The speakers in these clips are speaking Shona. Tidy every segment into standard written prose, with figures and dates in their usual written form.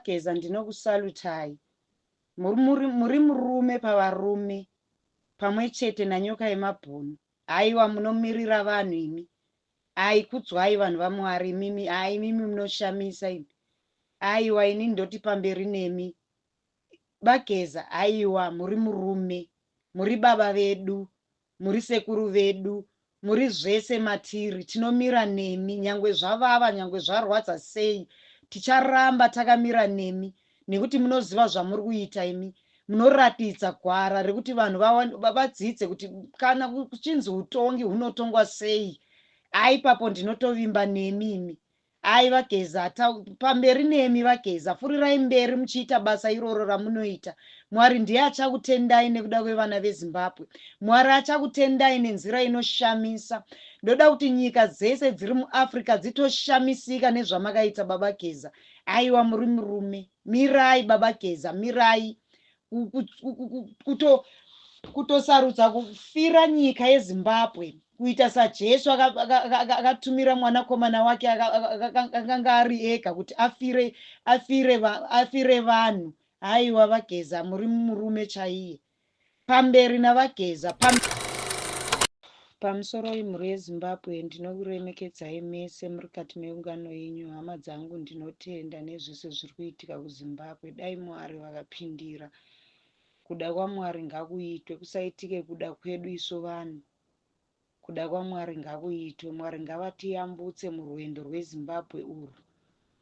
VaGeza ndinokusalutai. Muri muri murume pavarume pamwe chete naNyoka yemabhunu. Haiwa munomirira vanhu imi. Ai kudzwai vanhu vaMwari imimi. Ai imimi munoshamisa imi. Aiwa ini ndoti pamberi nemi. VaGeza aiwa muri murume. Muri baba vedu. Muri sekuru vedu. Muri zvese matiri. Tinomira nemi nyangwe zvavava nyangwe zvarwadza sei. Ticharamba takamira nemi nekuti munoziva zvamuri kuita imi. Munoratidza gwara rekuti vanhu vadzidze kuti kana kuchinzi utongi hunotongwa sei. Aipapo ndinotovimba nemi imi. Ai VaGeza pamberi nemi VaGeza furirai mberi muchiita basa iroro ramunoita. Mwari ndiye achakutendai nekuda kwevana veZimbabwe. Mwari achakutendai nenzira inoshamisa. Ndoda kuti nyika dzese dziri muAfrica dzitoshamisika nezvamakaita baba Geza. Aiwa muri murume. Mirai baba Geza mirai. Kuto kutosarudza kufira nyika yeZimbabwe kuita saJesu akatumira mwanakomana wake akanga ari ega kuti afire afire afire vanhu. Haiwa VaGeza muri murume chaiye. Pamberi naVaGeza. Pam Pamusoroi mhuri yeZimbabwe ndinokuremekedzai mese muri kati meungano yenyu hama dzangu ndinotenda nezvese zviri kuitika kuZimbabwe dai Mwari vakapindira kuda kwaMwari ngakuitwe kusaitike kuda kwedu isu vanhu kuda kwaMwari ngakuitwe Mwari ngavatiyambutse murwendo rweZimbabwe urwu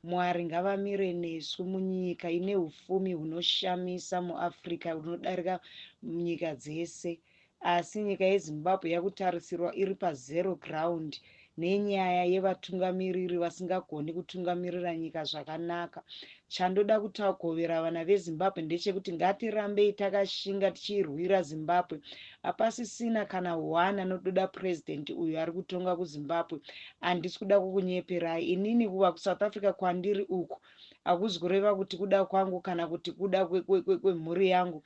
Mwari ngavamire nesu munyika ine hufumi hunoshamisa muAfrica hunodarika nyika dzese. Asi nyika yeZimbabwe yakutarisirwa iri pazero ground nenyaya yevatungamiriri vasingagoni kutungamirira nyika zvakanaka. Chandoda kutagovera vana veZimbabwe ndechekuti ngatirambei takashinga tichirwira Zimbabwe. Hapasisina kana one anotoda president uyu ari kutonga kuZimbabwe. Handisi kuda kukunyeperai. Inini kuva kuSouth Africa kwandiri uku hakuzi kureva kuti kuda kwangu kana kuti kuda kwemhuri yangu.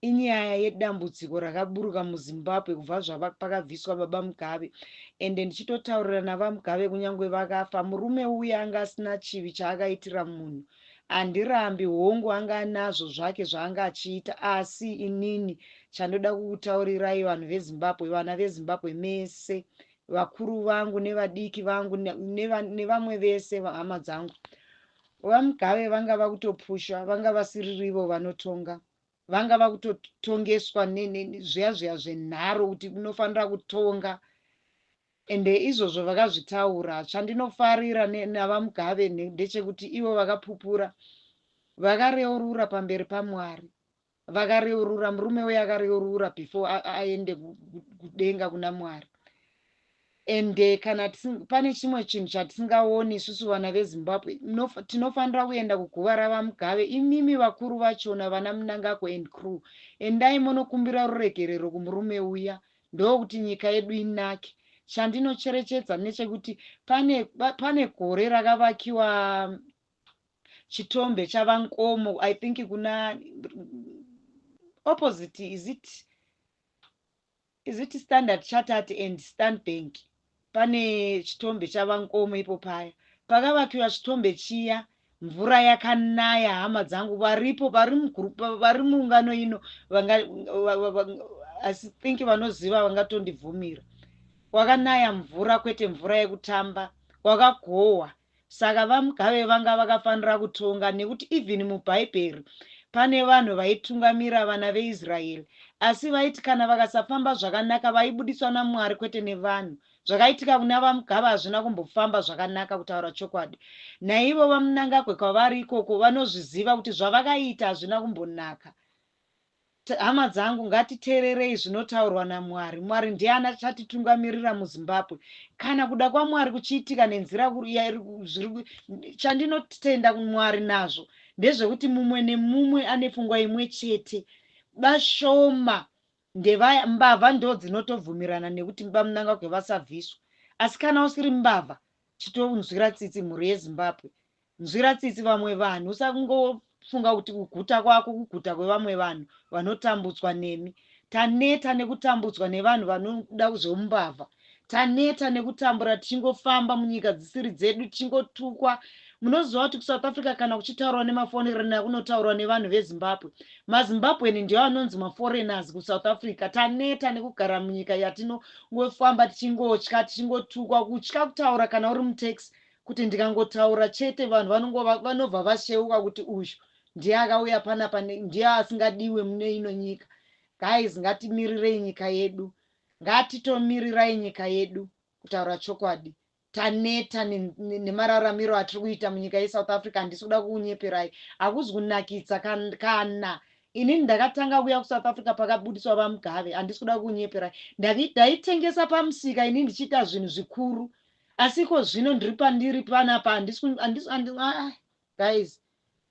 Inyaya yedambudziko rakaburuka muZimbabwe kubva zvapakabviswa baba Mugabe. Ende ndichitotaurira naVaMugabe kunyangwe vakafa murume uya anga asina chivi chaakaitira munhu. Handirambi hongu anga anazvo zvake zvaanga achiita asi inini chandoda kukutaurirai vanhu veZimbabwe vana veZimbabwe mese vakuru vangu nevadiki vangu nevamwe vese hama dzangu. VaMugabe vanga vakutopushwa vanga vasiririvo vanotonga. Vanga vakutotongeswa zviya zviya zvenharo kuti unofanira kutonga ende izvozvo vakazvitaura. Chandinofarira naVaMugabe ndechekuti ivo vakapupura vakareurura pamberi paMwari. Vakareurura murume uye akareurura before aende kudenga kuna Mwari. Ende kana pane chimwe chinhu chatisingaoni isusu vana veZimbabwe tinofanira kuenda kuguva raVaMugabe imimi vakuru vachona vana Mnangagwa and crew endai monokumbira ruregerero kumurume uya ndokuti nyika yedu inake. Chandinocherechedza nechekuti pane pane gore rakavakiwa chitombe chaVaNkomo I think kuna opposite is it Is it Standard Chartered and Stanbank pane chitombe chaVaNkomo ipo paya pakavakiwa chitombe chiya mvura yakanaya hama dzangu varipo vari mugroup vari muungano ino vanga I think vanoziva vangatondibvumira kwakanaya mvura kwete mvura yekutamba kwakagohwa Saka vaMugabe vanga vakafanira kutonga nekuti even mubhaibheri pane vanhu vaitungamira vana veIsrael asi vaiti kana vakasafamba zvakanaka vaibudiswa naMwari kwete nevanhu. Zvakaitika kuna vaMugabe hazvina kumbofamba zvakanaka kutaura chokwadi. Naivo vaMnangagwe kwavari ikoko vanozviziva kuti zvavakaita hazvina kumbonaka. Hama dzangu ngatiteererei zvinotaurwa naMwari. Mwari ndiye achatitungamirira muZimbabwe. Kana kuda kwaMwari kuchiitika nenzira chandinotenda Mwari nazvo ndezvekuti mumwe nemumwe ane pfungwa imwe chete. Vashoma ndevaya mbavha ndo dzinotobvumirana nekuti vaMnangagwa vasabviswa. Asi kana usiri mbavha chitonzwira tsitsi mhuri yeZimbabwe. Nzwira tsitsi vamwe vanhu usangofunga kuti kuguta kwako kuguta kwevamwe vanhu vanotambudzwa nemi. Taneta nekutambudzwa nevanhu vanoda zveumbavha. Taneta nekutambura tichingofamba munyika dzisiri dzedu tichingotukwa. Munoziva kuti kuSouth Africa kana kuchitaurwa nemaforeigner kunotaurwa nevanhu veZimbabwe. MaZimbabwean ndiwo anonzi maforeigners kuSouth Africa. Taneta nekugara munyika yatinongofamba tichingotya, tichingotukwa, kutya kutaura kana uri mutaxi kuti ndikangotaura chete vanhu vanobva vasheuka kuti uyu ndiye akauya panapa, ndiye asingadiwe mune ino nyika. Guys, ngatimirirei nyika yedu. Ngatitomirirai nyika yedu kutaura chokwadi. Taneta nemararamiro atiri kuita munyika yeSouth Africa. Handisi kuda kukunyeperai, hakuzi kunakidza kana. Inini ndakatanga kuuya kuSouth Africa pakabudiswa vaMugabe. Handisi kuda kukunyeperai, ndaitengesa pamusika inini ndichiita zvinhu zvikuru, asi iko zvino ndiri pandiri panapa. Handisi, ah, guys,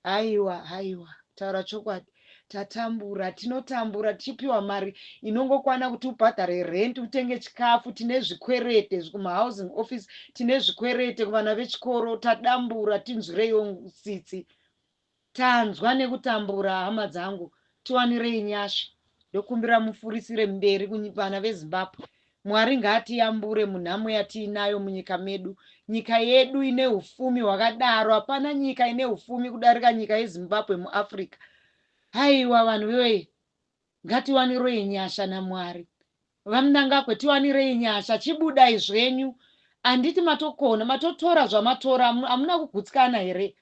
haiwa, haiwa, taura chokwadi, tatambura. Tinotambura tichipiwa mari inongokwana kuti ubhadhare rent, utenge chikafu. Tine zvikwerete kumahousing office, tine zvikwerete kuvana vechikoro. Tadambura, tinzwireiwo tsitsi. Tanzwa nekutambura, hama dzangu, tiwanirei nyasha. Ndokumbira mufurisire mberi kuvana veZimbabwe. Mwari ngaatiyambure munhamo yatiinayo munyika medu. Nyika yedu ine ufumi hwakadaro, hapana nyika ine ufumi kudarika nyika yeZimbabwe muAfrica. Haiwa, vanhu wee, ngatiwanirei nyasha naMwari. VaMnangagwa, tiwanirei nyasha, chibudai zvenyu. Handiti matokona, matotora zvamatora, hamuna kugutsikana here?